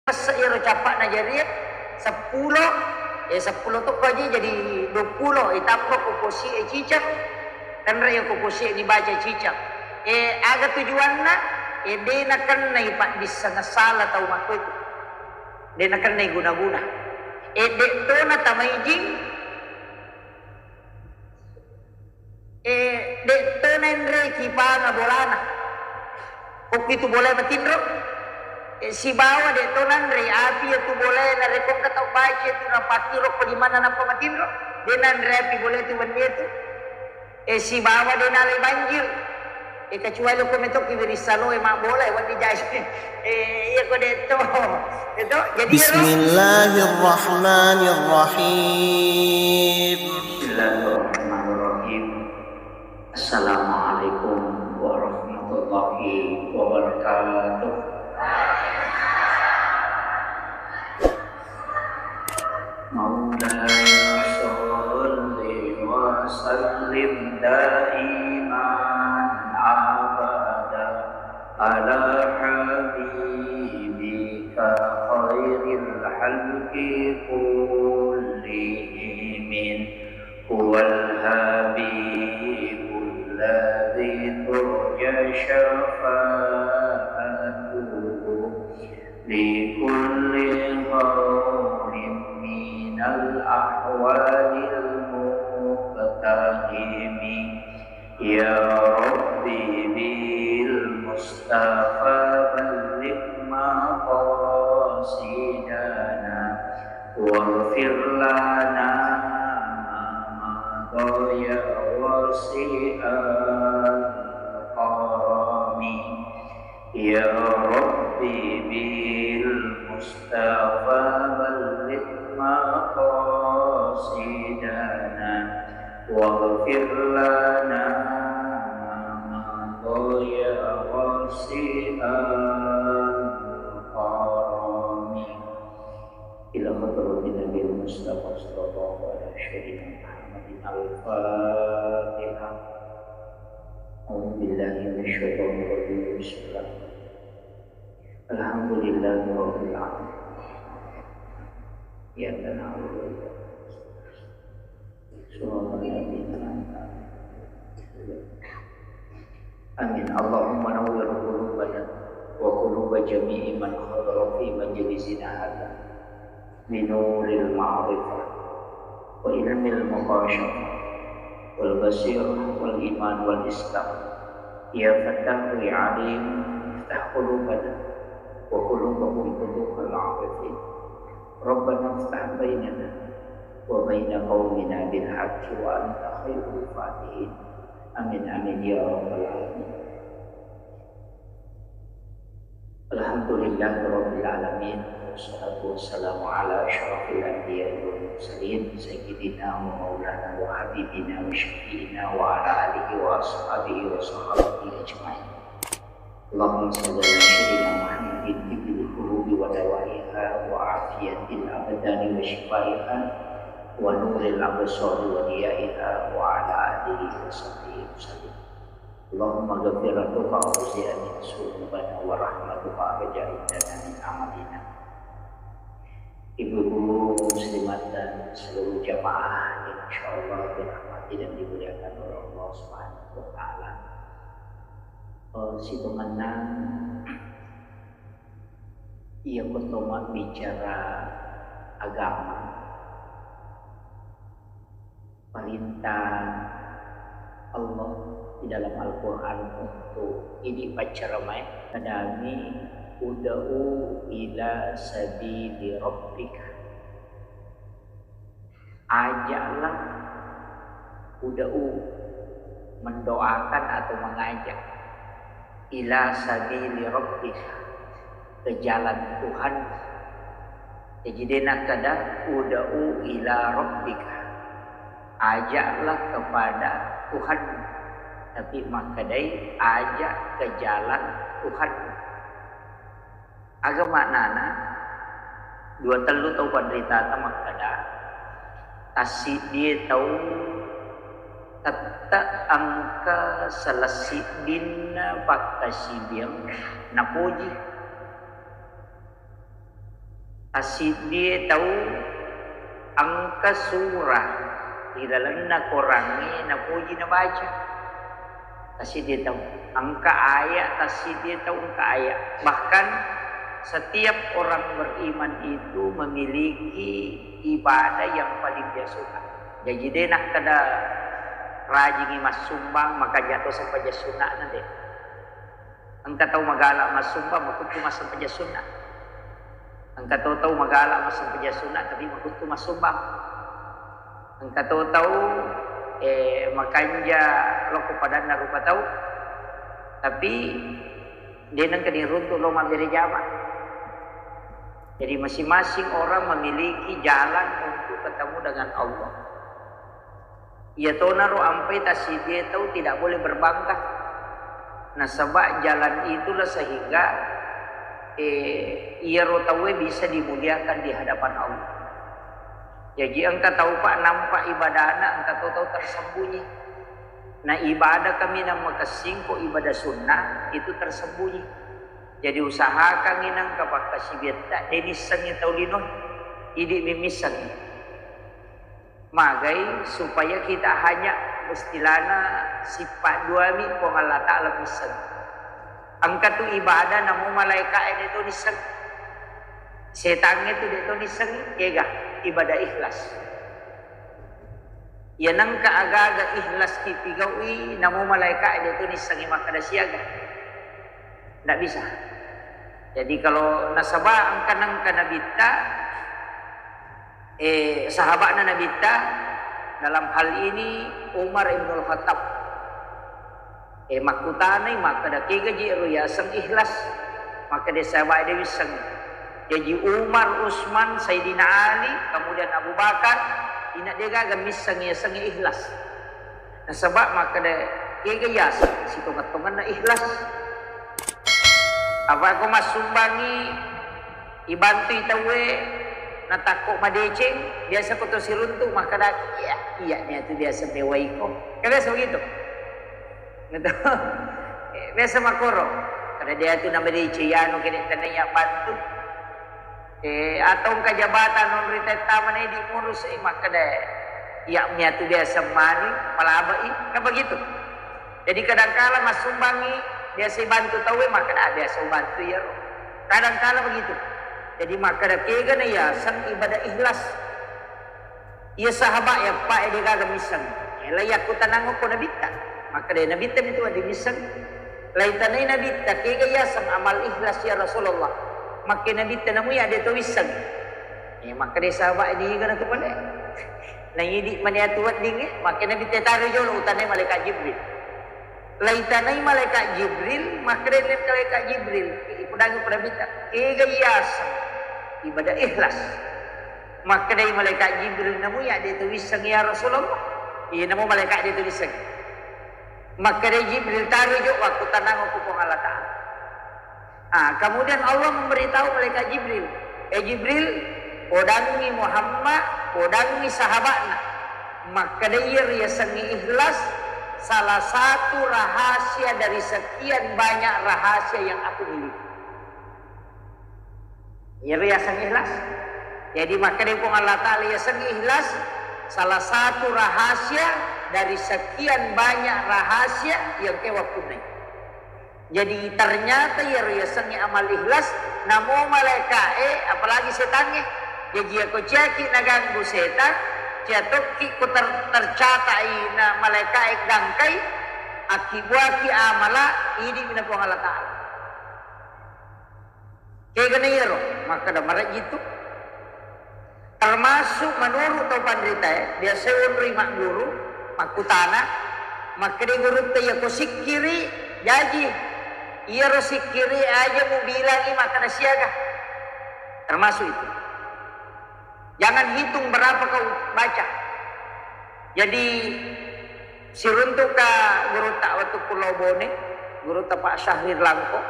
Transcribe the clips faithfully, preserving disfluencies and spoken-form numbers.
Pesse iyaro cappa'na jarie, seppulo, eh, seppulo tokko aja jadi duappulo, eh, tambah ko kosie cicak, tenre iya ko kosie dibaca cicak. Eh, aga tujuanna? Eh, de nakennai paddissengeng sala tau makkoe tu. De nakennai guna-guna. Eh, de to natamaijing, Eh, de to naenre kipanga bolana. Kokki tu bola matinro. Eh, sibawa de to nanre api ya tu bola narekko engka tau baca tu napattiro ko di mana nappa matinro. De nanre api bola tu wenni tu. Eh, sibawa de nalai banjir. Eh, kecuali ko metokki wirissaloe mabbola, eh, wedding jai. Eh, iya ko de to. De to. Jadi iyaro. Bismillahirrahmanirrahim. Bismillahirrahmanirrahim. Assalamualaikum warahmatullahi wabarakatuh. مولاي صل وسلم دائما أبدا على حبيبك خير الخلق كلهم. هو الحبيب الذي ترجى شفاعته لكل هول من الأهوال المقتحم. يا رب بالمصطفى بلغ مقاصدنا واغفر لنا ما مضى يا واسع الكرم. يا رب بالمصطفى بلغ مقاصدنا واغفر لنا ما مضى يا واسع الكرم. إلى حضرة النبي المصطفى صلى الله على سيدنا محمد. الفاتحة. أعوذ بالله من الشيطان الرجيم. بسم الله. الحمد لله رب العالمين. إياك نعبد وإياك نستعين. صراط الذين أنعمت عليهم. آمين. اللهم نور قلوبنا وقلوب جميع من حضر في مجلسنا هذا بنور المعرفة وعلم المكاشفة والبصيرة والإيمان والإسلام. يا فتاح يا عليم، افتح قلوبنا وقلوبهم فتوح العارفين. ربنا افتح بيننا وبين قومنا بالحق وأنت خير الفاتحين. آمين، آمين يا رب العالمين. الحمد لله رب العالمين، والصلاة والسلام على أشرف الأنبياء والمرسلين، سيدنا ومولانا وحبيبنا وشفيعنا وعلى آله وأصحابه وصحابته أجمعين. اللهم صل على سيدنا محمد طب القلوب ودوائها وعافية الأبدان وشفائها ونور الأبصار وضيائها وعلى آله وصحبه وسلم. اللهم مغفرتك أوسع من ذنوبنا ورحمتك أرجى عندنا من عملنا. Ibu-ibu muslimat dan seluruh jamaah yang insyaallah dirahmati dan dimuliakan oleh Allah Subhanahu wa Ta'ala. Eh, sitongenna iya ko to mabbicara agama, perintah Allah di dalam Al-Quran untuk idi paccaramae, kadami ud'u ila sabili rabbika. Ajaklah, ud'u, mendoakan atau mengajak, ila sabili rabbika, ke jalan Tuhan. Jadi de nakkeda ud'u ila rabbika, ajaklah kepada Tuhan, tapi makkedai ajak ke jalan Tuhan. Aga maknana? Dua tellu tau panritata makkeda, tassiddie tau tette engka salessiddinna pakkasiwiang napoji. Tassiddie tau engka surah ri lalenna Korangnge napoji nabaca. Tassiddie tau engka ayat, tassiddie tau engka ayat. Bahkan setiap orang beriman itu memiliki ibadah yang paling dia suka. Jaji de nakkeda rajingi massumbang, makanja to sempajang sunna'na de. Engka tau magala massumbang, makuttu massempajang sunna. Engka to tau magala massempajang sunna, tapi makuttu massumbang. Engka to tau, eh, makanja lokko padanna rupa tau, tapi de nengka diruntu lo mabbere jama. Jadi masing-masing orang memiliki jalan untuk ketemu dengan Allah. Iyatonaro ampai tassiddie tau tidak boleh berbangga. Nasaba jalan itulah sehingga, eh, iyaro tauwe bisa dimuliakan di hadapan Allah. Jaji engka tau, Pak, nampak ibadahna, engka to tau tersembunyi. Nah, ibadah kaminang makessing ko ibadah sunnah itu tersembunyi. Jadi usahakan inang kapakkasibiatta, de nissengi tau lino, idi mi missengi. Magai supaya kita hanya istilahna sifat duami Puang Allah Ta'ala misseng. Engka tu ibadah namu malaika e de to nisseng. Setangnge tu de to nisseng, kega ibadah ikhlas. Iya nengka aga-aga ikhlas ki pigaui namu malaika e de to nissengi makkeda siaga. Ndak bisa. Jadi kalau nasaba engka nengka nabitta, eh, sahabatna nabitta, dalam hal ini Umar ibnul Khattab, eh, makkutanai makkeda, kega ji ero yaseng ikhlas? Makkeda sahabat de wisseng. Jaji Umar, Utsman, Sayyidina Ali, kemudian Abu Bakar, ina de gaga misseng yaseng ikhlas. Nasaba makkeda, kega yaseng sitonget-tongenna ikhlas? Apa ko massumbangi, ibantui tauwe natakko madeceng, biasa ko to siruntu makkeda, iya, iya nia tu biasa mewaiko. Kan biasa begitu. Gitu. Eh, biasa makoro. Kada dia tu nama deceng anu kene tanai ya bantu. Eh, atau engka jabatan non rita tama ne di ngurus, eh, makkeda, iya nia tu biasa mani, palabai, kan begitu. Jadi kadangkala massumbangi biasa bantu tauwe, makkeda, ah, biasa bantu iyaro. Kadangkala begitu. Jadi makkeda kega na yaseng ibadah ikhlas. Iya sahabat ya, Pak, de gaga misseng. Eh, lai yakkutanang ko nabitta. Makkeda nabitta mi tu de misseng. Lai tanai nabitta, kega yaseng amal ikhlas ya Rasulullah? Makke nabitta namu ya de to wisseng. Eh, makkeda sahabat ini gana tu pale. Na idi mani atu weddingnge, makke nabitta taro jolo utanai malaikat Jibril. Lai tanai malaikat Jibril, makkeda malaikat Jibril, ipudangi pada nabitta, kega yaseng ibadah ikhlas? Makkedai malaikat Jibril, namu ya de to wisseng ya Rasulullah? Iya, namu malaikat de to wisseng. Makkedai Jibril, taro jo waktu tanang ku Puang Allah Ta'ala. Ah, kemudian Allah memberitahu malaikat Jibril, eh Jibril, podangi Muhammad, podangi sahabatna. Makkedai riasengngi ikhlas salah satu rahasia dari sekian banyak rahasia yang aku miliki. Iyaro yaseng ikhlas. Jadi makkeda Puang Allah Ta'ala yaseng ikhlas salah satu rahasia dari sekian banyak rahasia yang ke waktu naik. Jadi ternyata iyaro yaseng amal ikhlas namo malaika'e, apalagi setangnge. Jadi yako ciaki naganggu setan, cia tokki ko ter-, tercatai na malaika'e gangkai, akibuaki amala, idi mina Puang Allah Ta'ala. Kegana iyaro makkeda marejjitu. Termasuk menurut tau panritae, biasa onroi magguru, makkutana, makkeda gurutta, iyako sikkiri jaji, iyaro sikkiri aja mubilangi makkeda siaga. Termasuk itu. Jangan hitung berapa kau baca. Jadi, siruntukka gurutta wettu ku Lao Bone, gurutta Pak Syahrir Langko.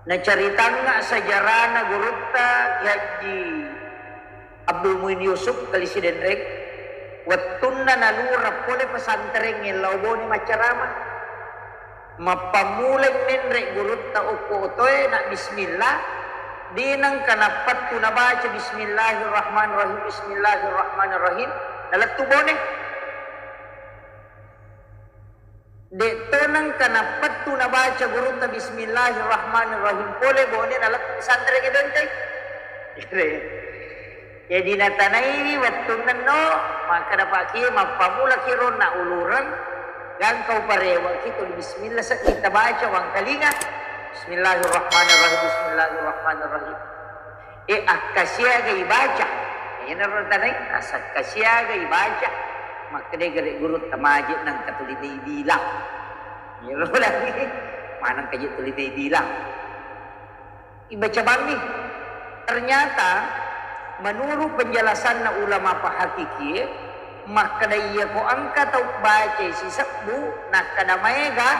Nacaritangnga sejarahna gurutta Ki Haji Abdul Muin Yusuf Kali Sidenreng, wettunna nalureng pole pesantrengnge Lao Bone maccarama. Mappammulai menre gurutta okko otoe na bismillah, De nengka nappettu nabaca bismillahirrahmanirrahim, bismillahirrahmanirrahim, nalettu bone. De'to nengka nappettu nabaca gurutta bismillahirrahmanirrahim pole bone nalettu pesantren e Benteng. Jadi natanaiwi wettunna no, makkeda pakkie mappamulaki ro naulureng, gangka uparewaki tuli bismillah seddi tabaca wangkalinga. Bismillahirrahmanirrahim, bismillahirrahmanirrahim. E, akkasiaga ibaca. Iyanaro tanai, asakkasiaga ibaca. Makkeda gare gurutta maje nengka tuli naibilang. Iyaro lagi maneng kaje tuli naibilang. Ibaca bammi. Ternyata menurut penjelasanna ulama pahakikie, makkeda iyako engka tau bacai sisebbu nakkeda maega,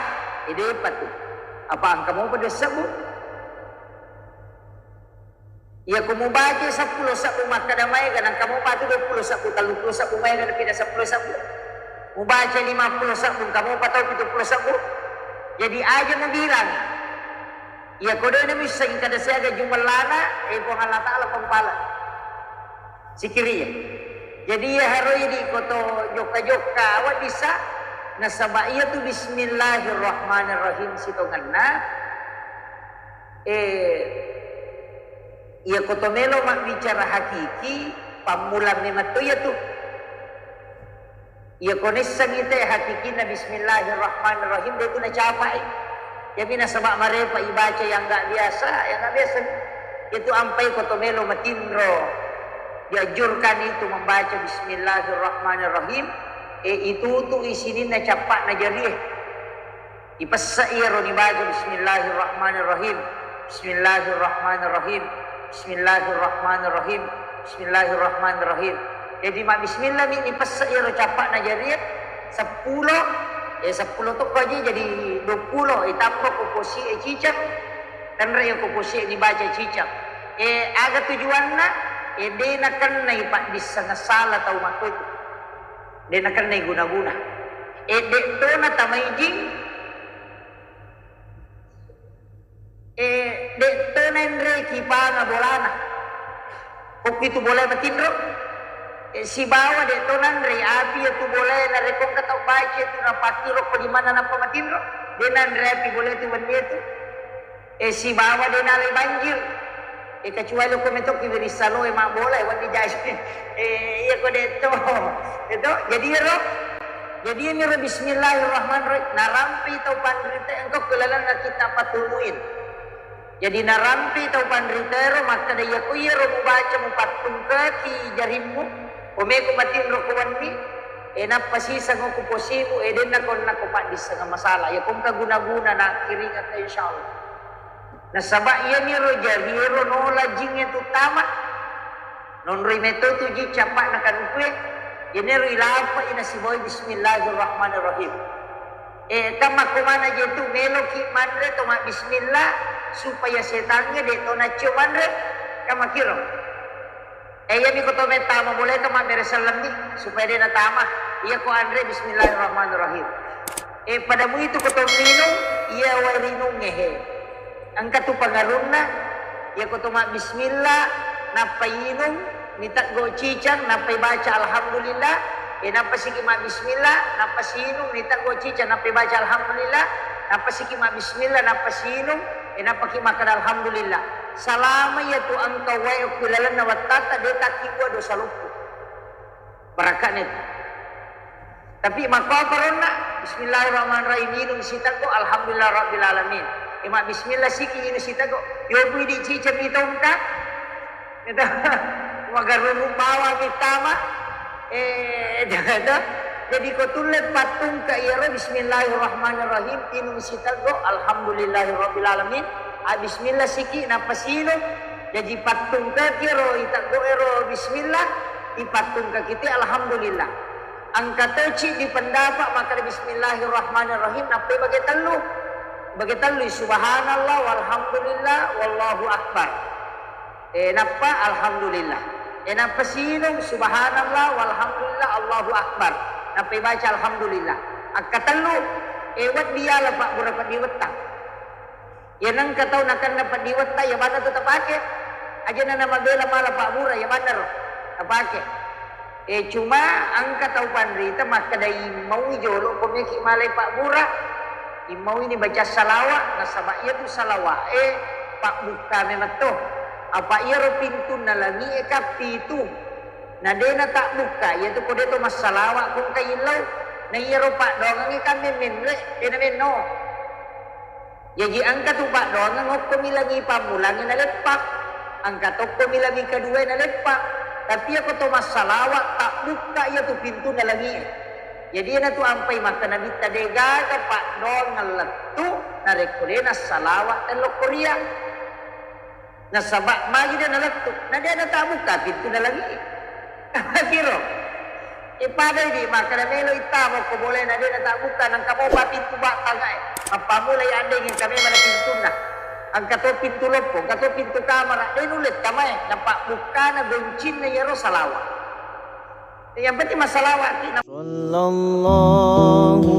e depa tu. Apa engka mopa dua sebbu? Iyako mubaca seppulo sebbu makkeda maega, nengka mopa tu duappulo sebbu, telluppulo sebbu maega, napina seppulo sebbu. Mubaca limappulo sebbu, engka mopa tau pituppulo sebbu. Jadi aja mubilang. Iyako de namissengi kada siaga jumellana, e Puang Allah Ta'ala pampala. Sikirie. Jadi iya haro idi koto jokka-jokka weddissa, nasaba iyatu bismillahirrahmanirrahim sitongenna. Eh, iyako to melo mabbicara hakiki, pammula memang to iyatu. Iyako naissengngi te hakikinna bismillahirrahmanirrahim, de tu nacapai. Iyami nasaba marepa ibaca yang nggak biasa, yang nggak biasa. Itu ampai ko to melo matinro. Dianjurkan itu membaca bismillahirrahmanirrahim. Eh, itu tu isininna cappa'na jarie. Ipessa iyaro nibaca bismillahirrahmanirrahim. Bismillahirrahmanirrahim. Bismillahirrahmanirrahim. Bismillahirrahmanirrahim. Jadi mabbismillah mi nipessa iyaro cappa'na jarie seppulo, eh, seppulo tokko aja jadi duappulo, eh, tambah ko posi e cicak. Tenre ko posi e nibaca cicak. Eh, aga tujuanna? Eh, de nakennai paddisseng sala tau makkotu. De nakennai guna-guna. Eh, de to natamai jing. Eh, de to nanre kipanga bolana. Kokki tu bola matinro. Eh, sibawa de to nanre api ya tu bola narekko engka tau baca tu napattiro ko di mana nappa matinro. De nanre api bola tu wenni tu. Eh, sibawa de nalai banjir. Eh, kecuali ko metokki wiring saloe mabbola, eh, wedding jaji. Eh, iya ko de to. De to. Jadi ero. Jadi ero bismillahirrahmanirrahim. Narampi tau panrita engka ku lalenna kitab Fathul Muin. Jadi narampi tau panrita ero makkeda iya ko iyaro mubaca mupattungkaki jarimmu. Ko meko matinro ko wenni. Eh, nappa siseng ko posimu, eh, denna ko nako paddisseng masalah. Ya ko engka guna-guna na kiringakka insyaallah. Nasaba iyaniro jarie ro nola jingnge tu tama. Nonroi metto tu ji cappa'na kanukue. Iyaniro ilapai nasibawai bismillahirrahmanirrahim. Eh, kan makko mana je tu meloki manre to mabbismillah supaya setangnge de to naccio manre. Kan makkiro. Eh, iyami ko to mettama boleka mabbere sellemmi supaya de natama. Iya ko anre bismillahirrahmanirrahim. Eh, pada muitu ko to minung, iya wae rinungnge he. Engka tu pangarunna, iya ko to mabbismillah, nappa inung, niteggo cicang, nappa ibaca alhamdulillah, eh, nappa siki mabbismillah, nappa sinung, niteggo cicang, nappa ibaca alhamdulillah, nappa siki mabbismillah, nappa sinung, eh, nappa ki makkeda alhamdulillah. Salama iya tu engka wae ku lalenna wattatta, de takkibua dosa loppo. Barakka'na itu. Tapi makko apa ronna? Bismillahirrahmanirrahim, inung siteggo, alhamdulillah rabbil alamin. Eh, mabbismillah siki, inung siteggo. Yobu idi ciceng mi tongka. Itu. Magaruru bawang mittama. Eh, itu. Jadi ko tulle pattungka iyaro bismillahirrahmanirrahim, inung siteggo, alhamdulillahirabbil alamin. Ah, bismillah siki, nappa sinung. Jaji pattungkaki ro iteggo ero bismillah, ipattungkaki te alhamdulillah. Engka to ciddi pendapat makkeda bismillahirrahmanirrahim, nappa ibage tellu. Ibage tellu, subhanallah, walhamdulillah, wallahu akbar. Eh, nappa alhamdulillah. Eh, nappa sinung, subhanallah, walhamdulillah, Allahu akbar. Nappa ibaca alhamdulillah. Akka tellu, eh, weddi yala pabbura peddi wettang. Iya nengka tau nakenna peddi wetta, iya bana tu tapake. Aja na namabela mala pabbura, iya mannaro napake. Eh, cuma engka tau panrita makkeda, immaui jolo ko meki malai pabbura. Immaui ni baca salawa, nasaba iyatu salawa e pabbukka memetto. Apa iyaro pintunna langi e kan pitu. Na de natabbukka, iyatu ko de to massalawa ko engka illau. Na iyaro paddoangengnge kan memmenre, de namenno. Jaji engka tu paddoangeng okkomi langi pammulangnge naleppa, engka tokkomi langi kedua naleppa. Tapi iyako to massalawa tabbukka iyatu pintunna langi e. Jadi iyanatu ampai makkeda Nabitta, degaga paddoangeng lettu narekko de nassalawa tellokko ria. Nasaba magi de nalettu, na de natabbukka pintunna langi e. Kiro. Ipadai di makkeda melo ittamo ko bolena de natabbukka, nangka mopa pintu battangae. Mappamulai addeng engka memang pintunna. Engka to pintu loppo, engka to pintu kamara, de nulle tamae, napabbukkana goncinna iyaro salawa. Yang penting massalawa ki. Sallallahu